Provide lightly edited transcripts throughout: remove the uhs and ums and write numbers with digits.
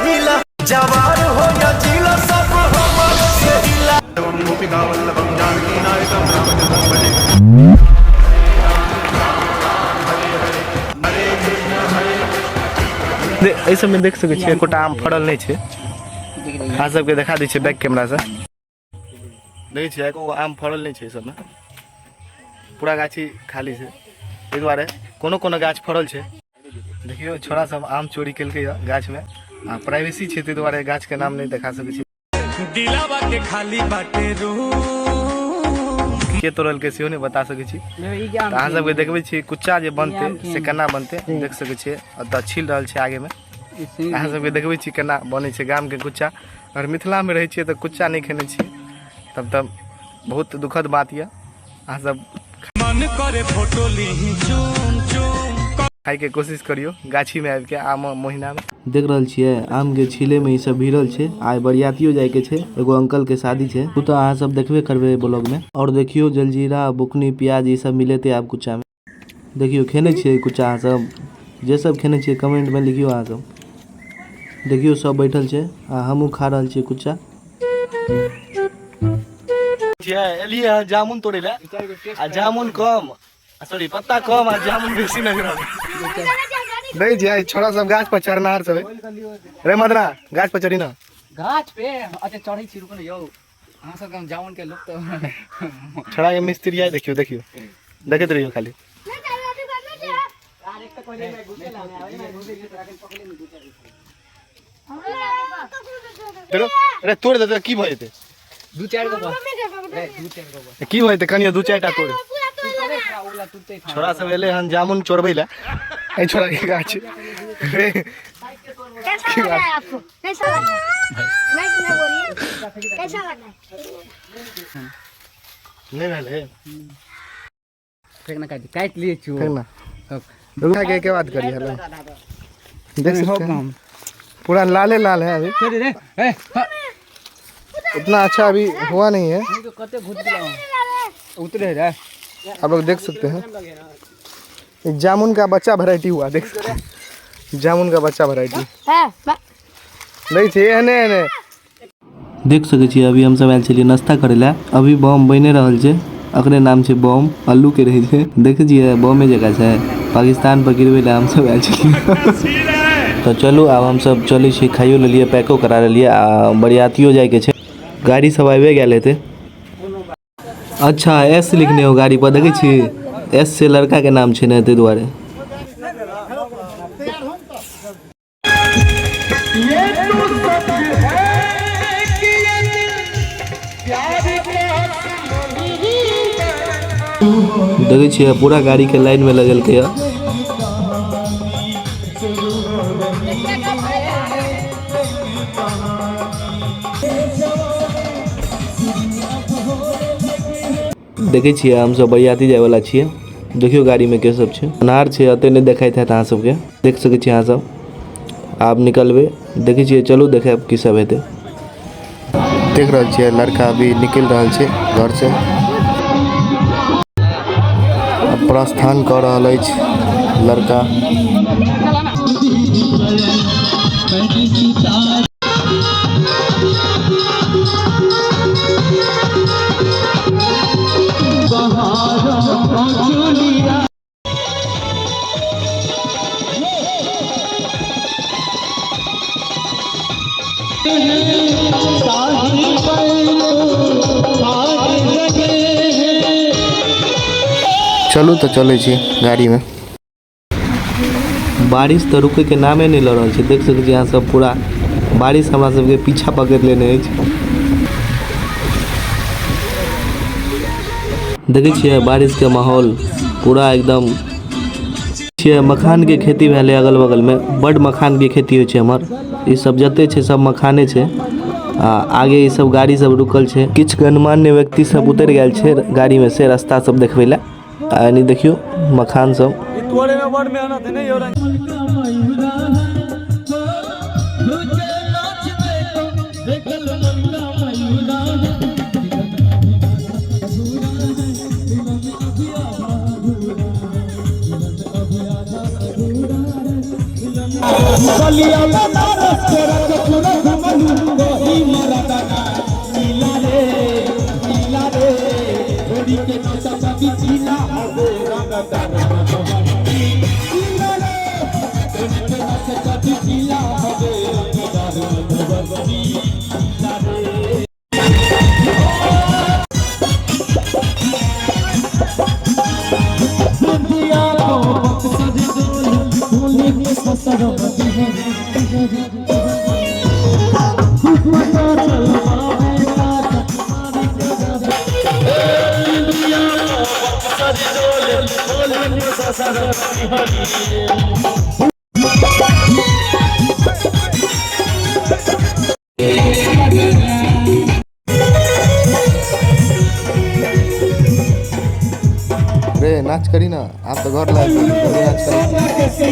हिला, जवार हो या जिला सब हमारे से हिला। एहि सबमे देख सकै छियै एकोटा आम फड़ल नहि छै। अहाँ सबके देखा दै छियै बैक कैमरा से। देखै छियै, एको गो आम फड़ल नहि छै एहि सबमे, पूरा गाछी खाली छै। एहि दुआरे कोनो कोनो गाछ फड़ल छै। देखियौ, छोड़ा सब आम चोरी केलकै यऽ गाछमे, आ प्राइवेसी छै, ताहि दुआरे गाछके नाम नहि देखा सकै छी। दिलावा के खाली बाटे रूम। के तोड़लकै सेहो नहि बता सकै छी। तऽ अहाँ सबके देखबै छी कुच्चा जे बनतै से केना बनतै। देख सकै छियै, ओतऽ छील रहल छै आगेमे। अहाँ सबके देखबै छी केना बनै छै गामके कुच्चा। अगर मिथिलामे रहै छियै तऽ कुच्चा नहि खेने छियै तब तऽ बहुत दुखद बात यऽ। अहाँ सब मन करे फोटो लीही चूम चूम। खाइके कोशिश करियौ गाछीमे आबिके आम महीनामे। देख रहल छियै, आम के छीले में ई सब भिड़ल छै। आइ बरियातियो जाय के छै, एगो अंकल के शादी छै, उ तो अहाँ सब देखबे करबे ब्लॉग में। और देखियो, जलजीरा, बुकनी, प्याज ई सब मिलेते आब कुच्चा में। देखियो, खेने छियै कुच्चा अहाँ सब? जे सब खेने छियै, कमेंट में लिखियो। अहाँ सब देखियो, सब बैठल छै आ हमहूँ खा रहल छियै कुच्चा। छियै, एलियै हँ जामुन तोड़ै लए, आ जामुन कम, सॉरी, पत्ता कम आ जामुन बेसी नजर आबै नहीं छियै। छोड़ा सब गाछ पर चढ़नार सब रे। मदना, गाछ पर चढ़ी ना। गाछ पे अच्छा चढ़ै छी, रुको ने यौ। अहाँ सबके हम जामुन के लोक तऽ छोड़ा के मिस्त्री आइ। देखियो देखियो, देखैत रहियो खाली। अरे, तोड़ देते, की भऽ जेतै? दू चारि गो बस रे, दू चारि गो बस। की भऽ जेतै? कनियो दू चारि टा तोड़। ओला टूटते। छोड़ा सब एलै हन जामुन चोरबै लए। एहि छोड़ा के गाछ रे। कैसा लगा है आपको? कैसा लगा है? नहीं नहीं, बोलिए, कैसा लगा है? नहि भेलै। फेक ना, काटि काटि लिए छु। फेर ना रुका के के बात करिए। हेलो, देख सकते हैं, पूरा लाले लाल है अभी। रे ए। उतना अच्छा अभी हुआ नहीं है। कते घुस गेलौ उतरे रे। आप लोग देख सकते हैं, ये जामुन का बच्चा वैरायटी हुआ। देख सकते हैं, जामुन का बच्चा वैरायटी। है। नहीं छे, एहने एहने। देख सकै छियै, अभी हमसब आयल छलियै नाश्ता करै लए। अभी बम बनि रहल छै। अकरे नाम छै बम, अल्लू के रहै छै। देखै छियै, बमे जकाँ छै। पाकिस्तान पर गिरबै लए हमसब आयल छलियै। तऽ चलू, आब हमसब चलै छी। खाइयो लेलियै, पैको करा लेलियै, आ बरियातियो जाइके छै। गाड़ी सब आबिए गेल हेतै। अच्छा, एस लिखने हो गाड़ी पर, देखै छी? एस से लड़का के नाम छै ने, ताहि दुआरे। देखै छियै, पूरा गाड़ी के लाइन में लगेलकै यऽ। देखै छियै, हमसब बरियाती जाय वाला छियै। देखियौ, गाड़ी में के सब छै। अन्हार छै, एते नहि देखाइत हैत अहाँ सबके। देख सकै छियै अहाँ सब। आब निकलबै, देखै छियै। चलू, देखायब की सब हेतै। देख रहल छियै, लड़का अभी निकलि रहल छै घर से, प्रस्थान कऽ रहल अछि लड़का। चलू तऽ चलै छी गाड़ीमे। बारिश तऽ रुकैके नामे नहि लऽ रहल छै। देख सकै छी अहाँ सब, पूरा बारिश हमरा सबके पीछा पकड़ि लेने अछि। देखै छियै बारिशके माहौल पूरा एकदम छियै। मखानके खेती भेलै अगल बगलमे, बड्ड मखानके खेती होइ छै एम्हर। ई सब जते छै, सब मखाने छै। आ आगे ई सब गाड़ी सब रुकल छै। किछु गणमान्य व्यक्ति सब उतरि गेल छै गाड़ीमे से रास्ता सब देखबै लए। आ एनी देखियौ, मखान सब। रे नाच करी ना आप तो घर लाए नाच करी।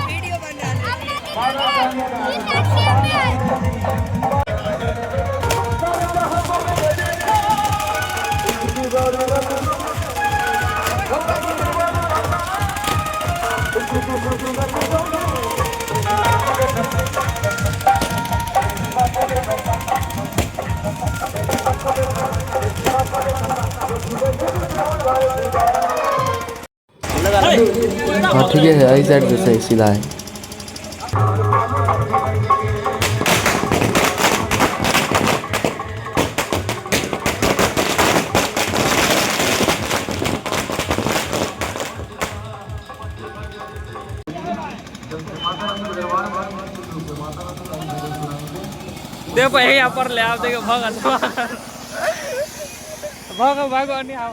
वीडियो बना ले। हाँ ठीक है, एहि साइड से सही सीधा है। देखो यही पर ले आओ, देखो भगत भागो भागो नहीं आओ।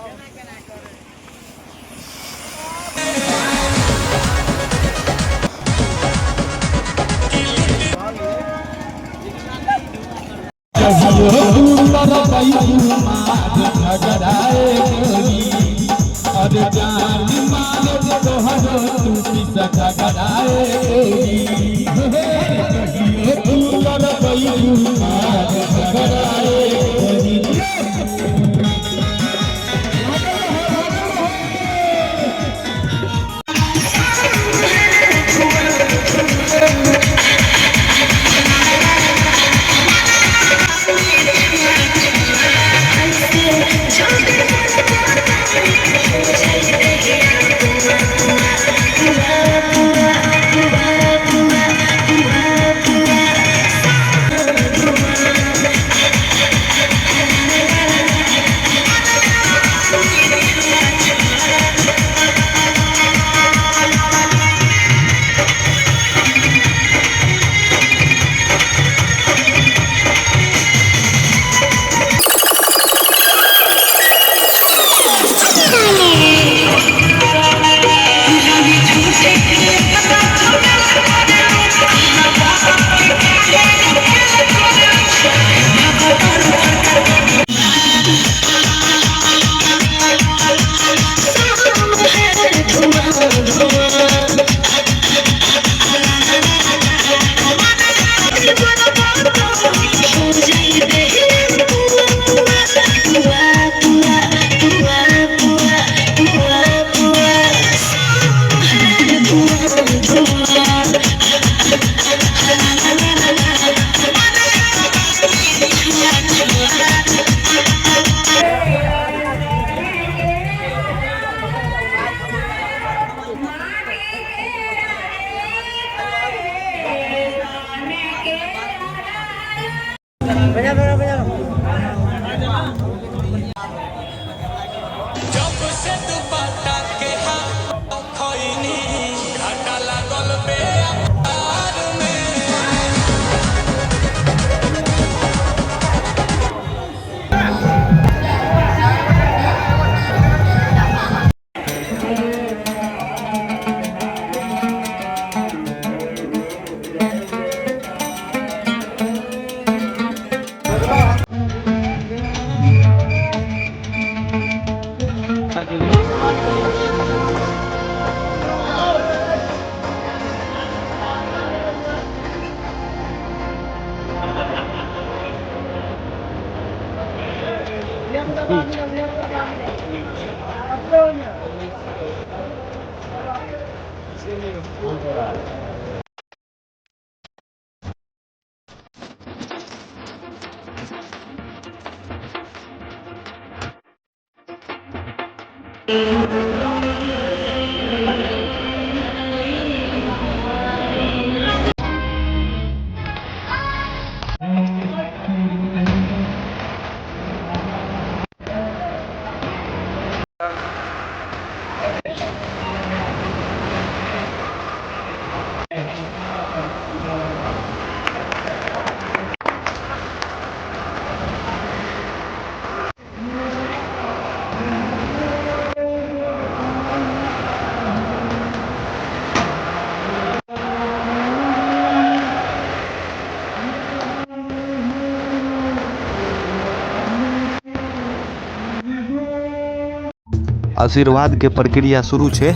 आशीर्वाद के प्रक्रिया शुरू छै,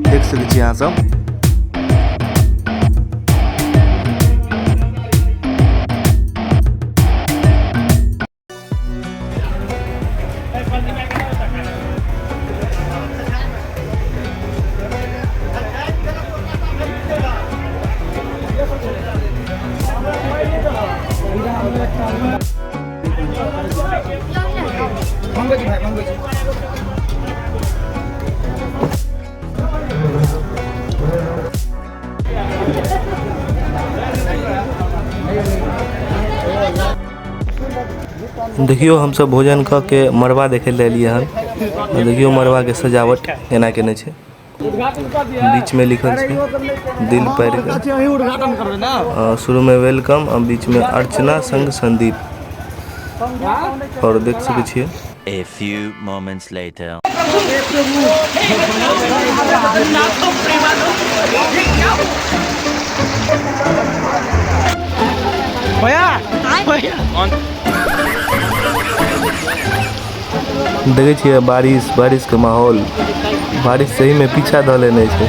देख सकै छी अहाँ सब। देखियौ हमसब भोजन कऽ के मड़बा देखै लए एलियै हन। देखियौ मड़बा के सजावट एना केने छै, बीच में लिखल छै दिल पैर के, शुरू में welcome आ बीच में अर्चना संग संदीप। और देख सकै छियै। A few moments later. देखै छियै बारिश, बारिश के माहौल, बारिश सही में पीछा धऽ लेने छै।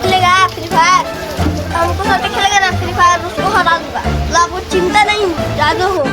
खेलेगा फ्री फायर, हमको साथ खेलेगा ना फ्री फायर, उसको हरा दूंगा। आपको चिंता नहीं, जादू हो।